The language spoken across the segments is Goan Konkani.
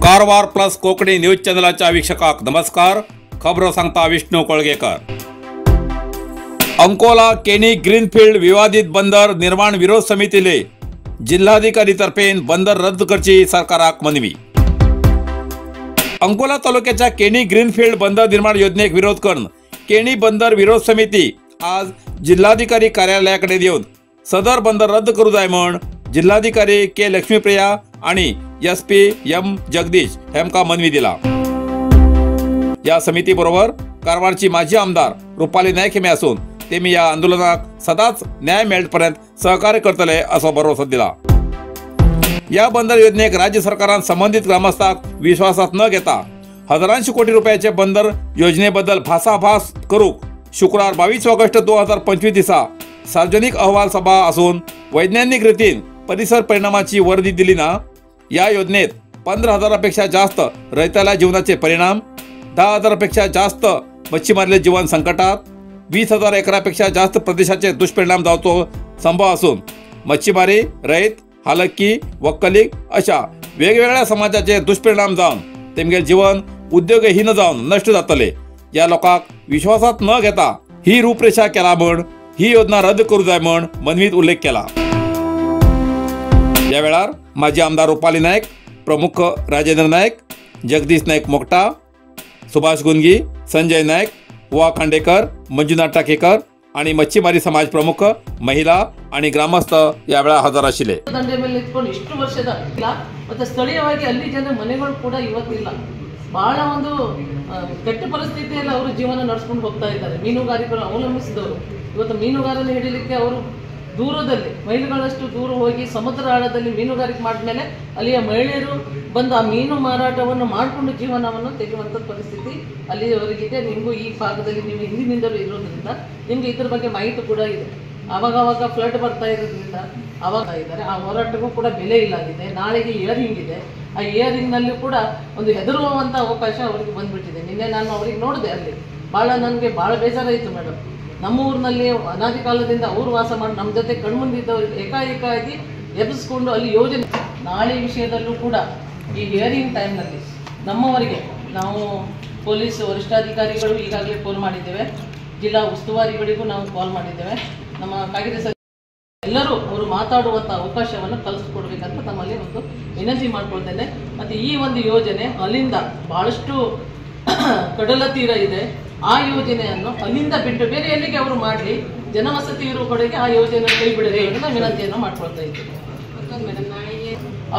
कारवार प्लस कोंकणी न्यूज चॅनलाच्या वीक्षकाक नमस्कार। खबरो सांगता विष्णू कोळगेकर। अंकोला केणी ग्रीनफील्ड विवादित बंदर निर्माण विरोध समितीले जिल्हाधिकारी तर्फेन बंदर रद्द करची सरकाराक मनवी। अंकोला तालुक्याच्या केणी ग्रीनफील्ड बंदर निर्माण योजनेक विरोध करून केणी बंदर विरोध समिती आज जिल्हाधिकारी कार्यालयाकडे येऊन सदर बंदर रद्द करू जाय म्हण जिल्हाधिकारी के लक्ष्मीप्रिया आणि एस.पी. एम जगदीश हेमका मनवी दिला। या समितीबरोबर कारवारची माजी आमदार रुपाली नायक हेमी असून तेमी या आंदोलनाक सदांच न्याय मेळपर्यंत सहकार्य करतले असो भरवसो दिला। या बंदर योजनेक राज्य सरकारान संबंधित ग्रामस्थांक विश्वासात न घेता हजारांशी कोटी रुपयाचे बंदर योजनेबद्दल भासाभास करूक शुक्रवार 22 ऑगस्ट 2025 दिसा सार्वजनिक अहवाल सभा असून वैज्ञानिक रीतीन परिसर परिणामाची वर्दी दिली ना। या योजनेत 15,000पेक्षा जास्त रयताला जीवनाचे परिणाम, 10,000पेक्षा जास्त मच्छीमारले जीवन संकटात, 20,000 एकरापेक्षा जास्त प्रदेशाचे दुष्परिणाम जावचो संभव असून मच्छीमारी, रयत, हालक्की, वक्कलिक अशा वेगवेगळ्या समाजाचे दुष्परिणाम जावन तेमगे जीवन उद्योगहीन जावन नष्ट जातले। या लोकांक विश्वासात न घेता ही रूपरेषा केला म्हण ही योजना रद्द करू जाय म्हण मनवीत उल्लेख केला। या वेळार माजी आमदार रुपाली नायक, प्रमुख राजेंद्र नायक, जगदीश नायक मोकटा, सुभाष गुंगी, संजय नायक, वा खांडेकर, मंजुनाथ टाकेकर आणि मच्छीमारी समाज प्रमुख, महिला आणि ग्रामस्थ या वेळा हजर आशिल्ले। ದಂಡೆ ಮೇಲೆ ನಿಂತ್ಕೊಂಡು ಇಷ್ಟು ವರ್ಷದ ಇಲ್ಲ ಮತ್ತೆ ಸ್ಥಳೀಯವಾಗಿ ಅಲ್ಲಿ ಜನ ಮನೆಗಳು ಕೂಡ ಇವತ್ತಿಲ್ಲ। ಬಹಳ ಒಂದು ಕೆಟ್ಟ ಪರಿಸ್ಥಿತಿಯಲ್ಲಿ ಅವರು ಜೀವನ ನಡೆಸಿಕೊಂಡು ಹೋಗ್ತಾ ಇದ್ದಾರೆ। ಮೀನುಗಾರಿಕೆಯನ್ನು ಅವಲಂಬಿಸಿದವರು ಇವತ್ತು ಮೀನುಗಾರನ ಹಿಡಿಲಿಕ್ಕೆ ಅವರು ದೂರದಲ್ಲಿ ಮೈಲುಗಳಷ್ಟು ದೂರ ಹೋಗಿ ಸಮುದ್ರ ಆಳದಲ್ಲಿ ಮೀನುಗಾರಿಕೆ ಮಾಡಿದ್ಮೇಲೆ ಅಲ್ಲಿಯ ಮಹಿಳೆಯರು ಬಂದು ಆ ಮೀನು ಮಾರಾಟವನ್ನು ಮಾಡಿಕೊಂಡು ಜೀವನವನ್ನು ತೆಗೆಯುವಂಥ ಪರಿಸ್ಥಿತಿ ಅಲ್ಲಿಯವರೆಗಿದೆ। ನಿಮಗೂ ಈ ಭಾಗದಲ್ಲಿ ನೀವು ಹಿಂದಿನಿಂದಲೂ ಇರೋದ್ರಿಂದ ನಿಮಗೆ ಇದ್ರ ಬಗ್ಗೆ ಮಾಹಿತಿ ಕೂಡ ಇದೆ। ಆವಾಗವಾಗ ಫ್ಲಡ್ ಬರ್ತಾ ಇರೋದ್ರಿಂದ ಆವಾಗ ಇದ್ದಾರೆ, ಆ ಹೋರಾಟಕ್ಕೂ ಕೂಡ ಬೆಲೆ ಇಲ್ಲಾಗಿದೆ। ನಾಳೆಗೆ ಇಯರಿಂಗ್ ಇದೆ, ಆ ಇಯರಿಂಗ್ನಲ್ಲೂ ಕೂಡ ಒಂದು ಹೆದರುವಂಥ ಅವಕಾಶ ಅವರಿಗೆ ಬಂದುಬಿಟ್ಟಿದೆ। ನಿನ್ನೆ ನಾನು ಅವ್ರಿಗೆ ನೋಡಿದೆ, ಅಲ್ಲಿ ಭಾಳ ನನಗೆ ಭಾಳ ಬೇಜಾರಾಯಿತು ಮೇಡಮ್। ನಮ್ಮ ಊರಿನಲ್ಲಿ ಅನಾದಿ ಕಾಲದಿಂದ ಅವರು ವಾಸ ಮಾಡಿ ನಮ್ಮ ಜೊತೆ ಕಣ್ಮುಂದಿದ್ದವ್ರಿಗೆ ಏಕಾಏಕಾಗಿ ಎಬ್ಬಿಸ್ಕೊಂಡು ಅಲ್ಲಿ ಯೋಜನೆ ನಾಳೆ ವಿಷಯದಲ್ಲೂ ಕೂಡ ಈ ಹಿಯರಿಂಗ್ ಟೈಮ್ನಲ್ಲಿ ನಮ್ಮವರಿಗೆ ನಾವು ಪೊಲೀಸ್ ವರಿಷ್ಠಾಧಿಕಾರಿಗಳು ಈಗಾಗಲೇ ಫೋನ್ ಮಾಡಿದ್ದೇವೆ, ಜಿಲ್ಲಾ ಉಸ್ತುವಾರಿಗಳಿಗೂ ನಾವು ಕಾಲ್ ಮಾಡಿದ್ದೇವೆ, ನಮ್ಮ ಕಾಂಗ್ರೆಸ್ ಎಲ್ಲರೂ ಅವರು ಮಾತಾಡುವಂಥ ಅವಕಾಶವನ್ನು ಕಲಿಸ್ಕೊಡ್ಬೇಕಂತ ತಮ್ಮಲ್ಲಿ ಒಂದು ವಿನಂತಿ ಮಾಡ್ಕೊಳ್ತೇನೆ। ಮತ್ತು ಈ ಒಂದು ಯೋಜನೆ ಅಲ್ಲಿಂದ ಭಾಳಷ್ಟು ಕಡಲ ತೀರ ಇದೆ, ಆ ಯೋಜನೆಯನ್ನು ಅಲ್ಲಿಂದ ಬಿಟ್ಟು ಬೇರೆ ಎಲ್ಲಿಗೆ ಅವರು ಮಾಡಲಿ, ಜನವಸತಿ ಇರುವ ಕಡೆಗೆ ಆ ಯೋಜನೆ ಕೈ ಬಿಡಲಿ ಅಂತ ವಿನಂತಿಯನ್ನು ಮಾಡ್ಕೊಳ್ತಾ ಇದ್ದೀವಿ।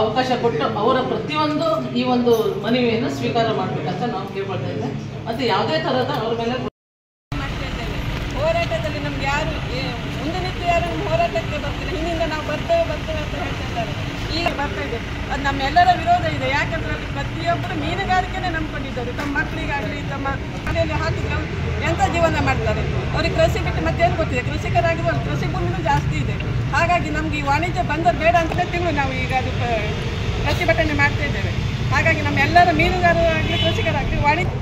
ಅವಕಾಶ ಕೊಟ್ಟು ಅವರ ಪ್ರತಿಯೊಂದು ಈ ಒಂದು ಮನವಿಯನ್ನು ಸ್ವೀಕಾರ ಮಾಡಬೇಕಂತ ನಾವು ಕೇಳ್ಕೊಳ್ತಾ ಇದ್ದೇವೆ। ಮತ್ತು ಯಾವುದೇ ಥರದ ಅವ್ರ ಮೇಲೆ ಹೋರಾಟದಲ್ಲಿ ನಮ್ಗೆ ಯಾರು ಮುಂದೆ ನಿಂತು ಯಾರು ಹೋರಾಟಕ್ಕೆ ಬರ್ತಾರೆ, ಹಿಂದಿಂದ ನಾವು ಬರ್ತೇವೆ ಬರ್ತೇವೆ ಅಂತ ಹೇಳ್ತಿದ್ದಾರೆ, ಈಗ ಬರ್ತಾ ಇದೆ. ಅದು ನಮ್ಮೆಲ್ಲರ ವಿರೋಧ ಇದೆ. ಯಾಕಂದ್ರೆ ಅಲ್ಲಿ ಪ್ರತಿಯೊಬ್ಬರು ಮೀನುಗಾರಿಕೆನೇ ನಂಬ್ಕೊಂಡಿದ್ದಾರೆ. ತಮ್ಮ ಮಕ್ಕಳಿಗಾಗಲಿ ತಮ್ಮ ಮನೆಯಲ್ಲಿ ಹಾಕಿದ್ರೆ ಎಂಥ ಜೀವನ ಮಾಡ್ತಾರೆ? ಅವ್ರಿಗೆ ಕೃಷಿ ಬಿಟ್ಟು ಮತ್ತೇನು ಗೊತ್ತಿದೆ? ಕೃಷಿಕರಾಗಿದ್ರು ಅಲ್ಲಿ ಕೃಷಿ ಭೂಮಿನೂ ಜಾಸ್ತಿ ಇದೆ. ಹಾಗಾಗಿ ನಮ್ಗೆ ಈ ವಾಣಿಜ್ಯ ಬಂದರ್ ಬೇಡ ಅಂತ ತಿಂಗಳು ನಾವು ಈಗ ಅದು ಪ್ರತಿಭಟನೆ ಮಾಡ್ತಾ ಇದ್ದೇವೆ. ಹಾಗಾಗಿ ನಮ್ಮೆಲ್ಲರ ಮೀನುಗಾರರಾಗಲಿ ಕೃಷಿಕರಾಗಲಿ ವಾಣಿಜ್ಯ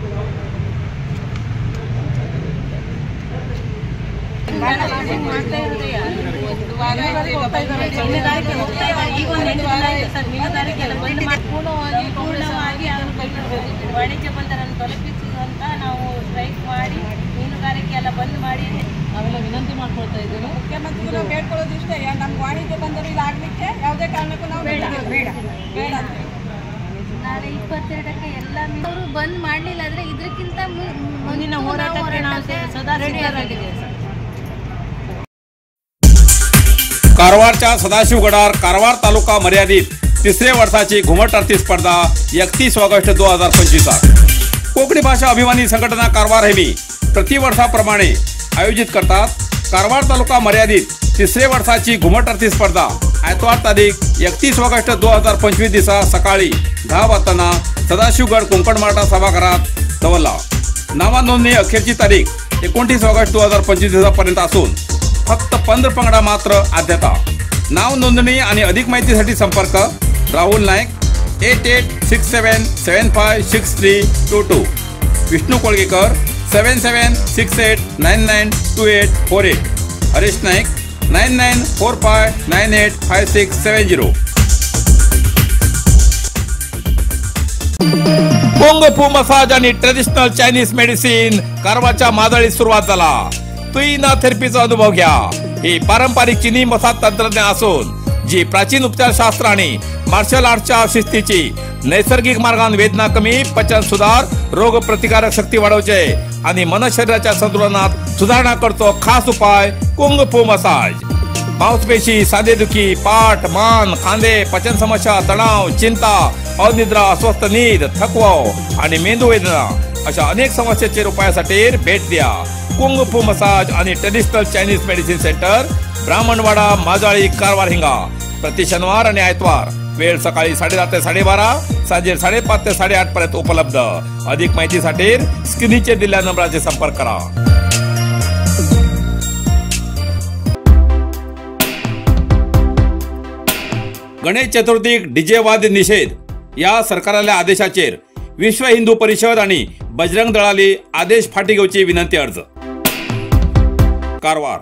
ವಾಣಿಜ್ಯ ಬಂದರನ್ನು ತಲುಪಿಸುವಂತ ನಾವು ಸ್ಟ್ರೈಕ್ ಮಾಡಿ ಮೀನುಗಾರಿಕೆ ಎಲ್ಲ ಬಂದ್ ಮಾಡಿ ನಾವೆಲ್ಲ ವಿನಂತಿ ಮಾಡ್ಕೊಳ್ತಾ ಇದ್ದೇವೆ. ಮುಖ್ಯಮಂತ್ರಿ ನಾವು ಬೇಡ್ಕೊಳ್ಳೋದು ಇಷ್ಟೇ, ನಮ್ಮ ವಾಣಿಜ್ಯ ಬಂದರು ಇಲ್ಲಿ ಆಗ್ಲಿಕ್ಕೆ ಯಾವುದೇ ಕಾರಣಕ್ಕೂ ನಾವು ಬೇಡ ಬೇಡ ಬೇಡ ಅಂತ. ನಾಳೆ 22ಕ್ಕೆ ಎಲ್ಲ ಅವರು ಬಂದ್ ಮಾಡಲಿಲ್ಲ ಅಂದ್ರೆ ಇದಕ್ಕಿಂತ ಮುಂದಿನ ಹೋರಾಟಕ್ಕೆ ನಾವು ಸದಾ ಸಿದ್ಧರಾಗಿದ್ದೇವೆ ಸರ್. कारवारच्या सदाशिवगडार कारवार तालुका मर्यादित तिसरे वर्षाची घुमट आरती स्पर्धा 31 ऑगस्ट 2025 कोकणी भाषा अभिमानी संघटना कारवार हेमी प्रतिवर्षाप्रमाणे आयोजित करतात कारवार तालुका मर्यादित तिसरे वर्षाची घुमट आरती स्पर्धा आयतवार तारीख 31 ऑगस्ट 2025 दिसा सकाळी 10 वाजता सदाशिवगड कोंकण मराठा सभागृहात दवरला. नावानोंदणी अखेरची तारीख 29 ऑगस्ट 2025 दिवसापर्यंत असून फक्त 15 पंगडा मात्र आद्यता. नाव नोंदणी आणि अधिक माहितीसाठी संपर्क Rahul Naik 8867756322, Vishnu Kolgekar 7768992848, Harish Naik 9945985670. Kung Fu massage आणि ट्रेडिशनल चायनीज मेडिसिन कारवारच्या मादळीत सुरुवात झाला. तुईना थेरपीचा अनुभव घ्या. ही पारंपरिक चिनी मसाज तंत्रज्ञान असून जी प्राचीन उपचारशास्त्र आणि मार्शल आर्टच्या शिस्तीची नैसर्गिक मार्गान वेदना कमी, पचन सुधार, रोग प्रतिकारक शक्ती वाढवचे आणि मन शरीराच्या संतुलनात सुधारणा करतो खास उपाय कुंग फू मसाज. मांसपेशी, सांधेदुखी, पाठ, मान, खांदे, पचन समस्या, तणाव, चिंता, अनिद्रा, अस्वस्थ नीद, थकवा आणि मेंदू वेदना अशा अनेक समस्येचेर उपायासाठी भेट द्या कुंग फू मसाज आणि traditional Chinese medicine centre, Brahmanwada, Majali, Karwar हिंगा. प्रति शनिवार आणि आयतवार वेळ सकाळी 10:30 ते 12:30, सांजे 5:30 ते 8:30 पर्यंत उपलब्ध. अधिक माहितीसाठी स्क्रीनचेर दिल्ल्या नंबराचेर संपर्क करा. गणेश चतुर्थीक डीजे वाद्य निषेध या सरकाराल्या आदेशाचेर विश्व हिंदू परिषद आणि बजरंग दळाली आदेश फाटी घेवची विनंती अर्ज. कारवार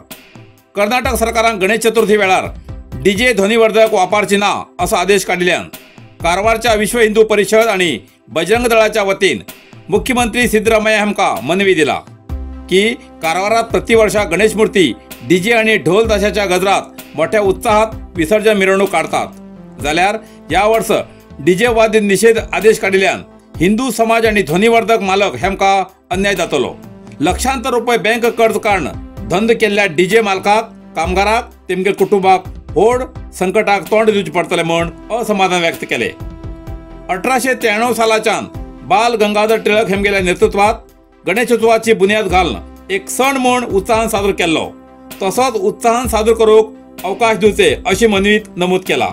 कर्नाटक सरकारान गणेश चतुर्थी वेळार डीजे ध्वनिवर्धक वापरची ना असो आदेश काडिल्ल्यान कारवारच्या विश्व हिंदू परिषद आणि बजरंग दळाच्या वतीन मुख्यमंत्री सिद्धरामय्या हांकां मनवी दिला की कारवारात प्रतिवर्षा गणेश मूर्ती डीजे आणि ढोल ताशाच्या गजरात मोठ्या उत्साहात विसर्जन मिरवणूक काढतात. जाल्यार ह्या वर्स डीजे वाद्य निषेध आदेश काडिल्ल्यान हिंदू समाज आणि ध्वनिवर्धक मालक हेमका अन्याय जातलो. लक्षांतर रुपये बँक कर्ज काढून धंद केल्ल्या डीजे मालकाक, कामगाराक, तेमगे कुटुंबाक व्हड संकटाक तोंड दिवचें पडटलें म्हूण असमाधान व्यक्त केलें. 1893 सालाच्यान बाल गंगाधर टिळक हेमगेल्या नेतृत्वात गणेशोत्सवाची बुन्याद घालून एक सण म्हूण उत्साहान साजरो केल्लो. तसोच उत्साहान साजरो करूंक अवकाश दिवचे अशी मनवीत नमूद केला.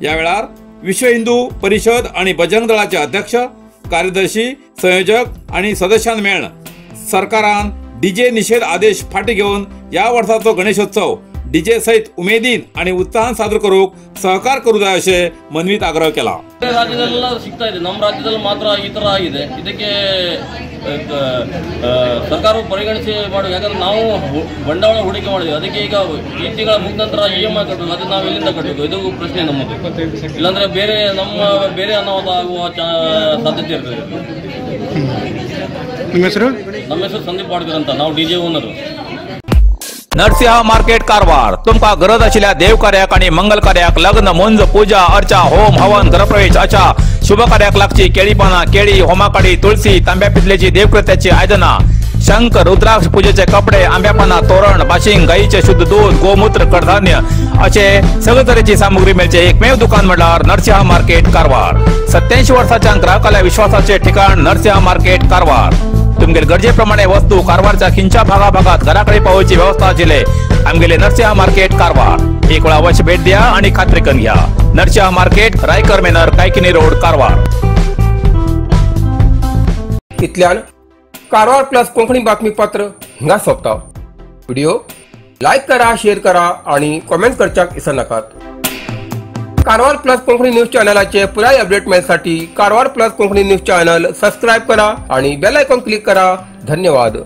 ह्या वेळार विश्व हिंदू परिषद आणि बजरंग दळाचे अध्यक्ष, कार्यदर्शी, संयोजक आणि सदस्यां मेळून सरकारान डीजे निषेध आदेश फाटी घेवन ह्या वर्साचो गणेशोत्सव डीजे सहित उमेदीन आणि उत्साहान साजरो करूंक सहकार करू जाय अशें मनवीत आग्रह केला. ರಾಜ್ಯದಲ್ಲೆಲ್ಲ ಸಿಗ್ತಾ ಇದೆ, ನಮ್ಮ ರಾಜ್ಯದಲ್ಲಿ ಮಾತ್ರ ಈ ಥರ ಆಗಿದೆ. ಇದಕ್ಕೆ ಸರ್ಕಾರವು ಪರಿಗಣಿಸಿ ಮಾಡಬೇಕು. ಯಾಕಂದ್ರೆ ನಾವು ಬಂಡವಾಳ ಹೂಡಿಕೆ ಮಾಡಿದ್ವಿ, ಅದಕ್ಕೆ ಈಗ ಈ ತಿಂಗಳ ಮುಗಿದ ನಂತರ EMI ಕಟ್ಟಬೇಕು, ಅದು ನಾವು ಎಲ್ಲಿಂದ ಕಟ್ಟಬೇಕು? ಇದು ಪ್ರಶ್ನೆ ನಮ್ಮದು. ಇಲ್ಲಾಂದ್ರೆ ಬೇರೆ ನಮ್ಮ ಬೇರೆ ಅನಾಹುತ ಆಗುವ ಸಾಧ್ಯತೆ ಇರ್ತದೆ. ನಮ್ಮ ಹೆಸರು ಸಂದೀಪ್ ಪಾಡ್ಕರ್ ಅಂತ, ನಾವು DJ owner. Narasimha market Karwar तुमकां गरज आशिल्ल्या देवकार्याक आनी मंगल कार्याक, लग्न, मुंज, पूजा अर्चा, होम हवन, घरप्रवेश अशा शुभ कार्याक लागची केळी पानां, केळी, होमाकाडी, तुळसी, तांब्या पितलेची देवकृत्याची आयदनां, शंख, रुद्राक्ष, पूजेचे कपडे, आंब्या पानां, तोरण, बाशिंग, गायीचे शुद्ध दूध, गोमूत्र, कडधान्य अशे सगळे तरेची सामुग्री मेळचे एकमेव दुकान म्हणल्यार नरसिंहा मार्केट कारवार. 87 वर्साच्या ग्राहकाल्या विश्वासाचे ठिकाण नरसिंहा मार्केट कारवार. तुमगेले गरजे प्रमाणे वस्तू कारवारच्या खिंच्या भागा भागात घराकडे पावोवची व्यवस्था आशिल्ले आमगेले नरसिंहा मार्केट कारवार. एक वेळा अवश्य भेट द्या आणि खात्री करून घ्या. Narasimha market, Raikar manor, Kaikini road, Karwar. इतल्यान कारवार प्लस कोंकणी बातमीपत्र हिंगा सोंपता. व्हिडिओ लायक करा, शेअर करा आणि कॉमेंट करच्याक विसरनाकात. कारवार प्लस कोंकणी न्यूज चॅनलाचे पुराय update मेळसाठी Karwar plus Konkani news channel subscribe करा आणि बेल आयकॉन क्लिक करा. धन्यवाद.